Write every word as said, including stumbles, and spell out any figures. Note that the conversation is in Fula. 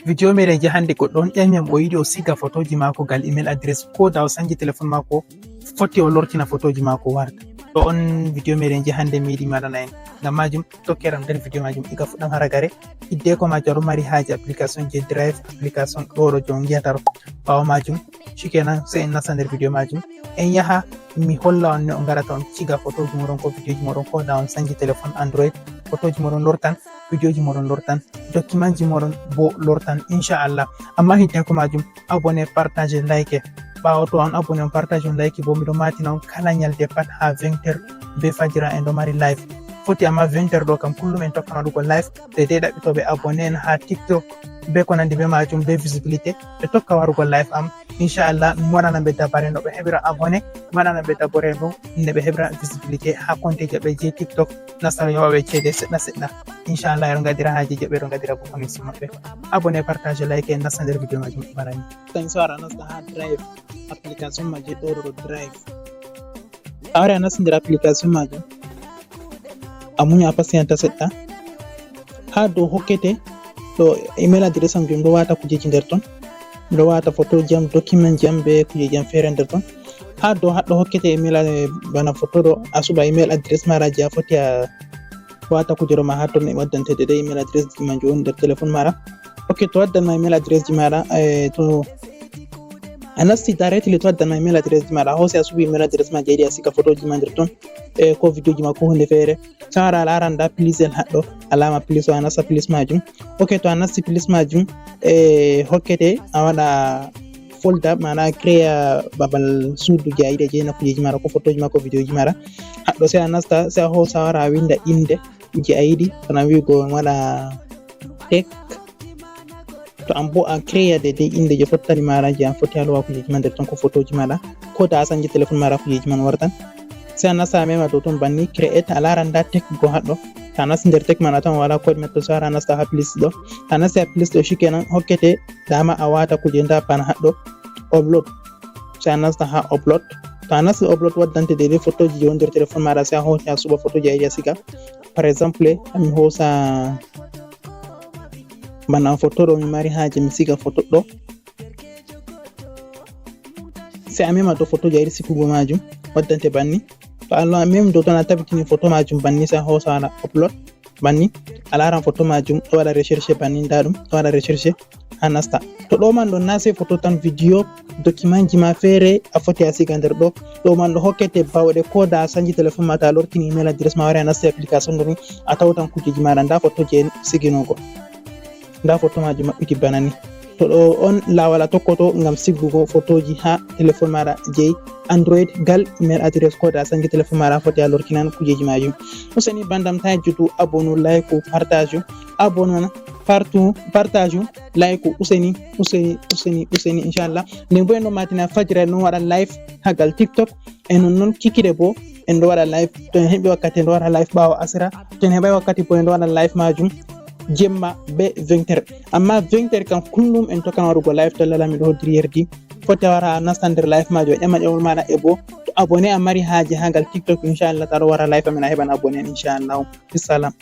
Video meɗen je hannde, goɗɗo on ƴami am o yiɗi o siga photoji maako gal email address, ko da o sanji téléphone maako foti o lortina photoji maako warta. Ɗo on video meɗen je hannde mi yiɗi mi waɗana en. Ngam majum tokkere am nder video majum iga fuɗɗam hara gare. Hiddeko majum aɗo mari haaje application je Drive application ɗo ɗo je on ngi'ata ɗo. Ɓawo majum shikenan sai en nasta nder video majum, en yaha mi holla on no on ngaɗata on siga photoji moɗon ko videoji moɗon ko da on sanji téléphone Android, photoji moɗon lortan, videoji moɗon lortan, documentji moɗon bo lortan inchallah. Amma hiddeko majum abonné, partage, like. Ɓawo to on abonné, on partage, on like bo, miɗo matina on kala ñalde pat ha vingt heures be fajira en ɗo mari live. Foti amma vingt heures ɗo kam kullum en tokkan waɗugo live, de de ɗaɓɓitoɓe abonné en ha TikTok be ko nandi be majum be visibilité, ɓe tokka warugo live am inchallah. Mi waɗana ɓe dabare no ɓe heɓira abonné, mi waɗana ɓe dabare no ne ɓe heɓira visibilité ha compte jaɓe je TikTok, nasta ɓe yoɓa ɓe ceede seɗɗa seɗɗa. Inchallah eɗo gadira haaje jaɓe, eɗo gadira bo connexion maɓɓe. Abonné, partage, like, en nasta nder video majum barani. Tan so ara nasta ha Drive, application ma je ɗo ɗo Drive. A wari a nasta nder application majum, a muña a pasiyanta seɗɗa. Ha dow hokkete ɗo email address am jum ɗo wata kujeji nder ton, ɗo wata photoji am, documentji am be kujeji am fere nder ton. Ha dow haɗɗo hokkete email, eh, bana photo ɗo a suɓa email address mara je a foti a wata kujero ma ha ton, e waddante dede email address ji ma joni nder téléphone mara. Ok, to waddan ma email address ji mara, eh, to a nasti directly to waddan ma email address ji mara, a hosi a suɓi email address ma je yiɗi a siga photoji ma nder ton, eh, ko videoji ma ko hunde fere. Sara a laran da plus en haɗɗo, alama plus o, a nasta plus majum. Ok, to a nasti plus majum, e hokkete a waɗa folder, mana créa babal suudu je a yiɗi a jeyna kujeji mara ko photoji ma ko videoji mara. Haɗɗo sai a nasta, sai a hosa wara a winda inde je a yiɗi, kono wi'ugo en waɗa tech. To an bo a créa de dei inde je fottani mara je an foti a lowa kujeji ma nder ton ko photoji maɗa. Ko da a sanji téléphone mara kujeji man wartan. Sai a nasta a mema dow ton banni create, a laran da tech go haɗɗo. To a nasti nder tech man a tawan wala code metto, sai a nasta ha plus ɗo. To a nasti ha plus ɗo shikenan hokkete dama a wata kuje nda bana haɗɗo upload. Sai a nasta ha upload. To a nasti upload waddante dede photoji je woni nder téléphone maɗa, sai a hoti a suɓa photoji a yiɗi a siga. Par exemple, mi hosa bana photo ɗo mi mari haje mi siga photo ɗo. Sai a mema dow photoji a yiɗi sigugo majum, waddante banni. To a memi dow ton a tabitini photo majum banni, sai a hosa waɗa upload banni. A laran photo majum ɗo waɗa recherche banni, nda ɗum ɗo waɗa recherche, a nasta. To ɗo man ɗon na sai photo tan, video, documentji ma fere a foti a siga nder ɗo. Ɗo man ɗo hokkete bawɗe ko da a sanji téléphone ma, to a lortini email address ma, wari a nasti application ɗo ni a tawtan kujeji maɗa, nda photo je siginogo. Nda photo majum maɓɓiti bana ni. To ɗo on lawal a tokkoto ngam sigugo photoji ha téléphone maɗa je Android gal email address ko da a sanji téléphone maɗa foti a lortinan kujeji majum. Useni bandam ta jutu abonné, like, partage, abonné, partout, partage, like, useni, useni, useni, useni, inchallah. Nden bo en ɗo matina fajira non waɗa live ha gal TikTok. E non non kikire bo en ɗo waɗa live. To en heɓi wakkati en ɗo waɗa live ɓawo asira. To en heɓai wakkati bo en ɗo waɗa live majum jemma be vingt heures. Amma vingt heures kam kullum en tokkan waɗugo live to lala miɗo hoddiri yerdi. Foti a wara a nasta nder live majum a ƴama ƴamol maɗa e bo to abonné a mari haje ha gal TikTok inchallah ta ɗo wara live amin a heɓan abonné en inchallah. Bisalam.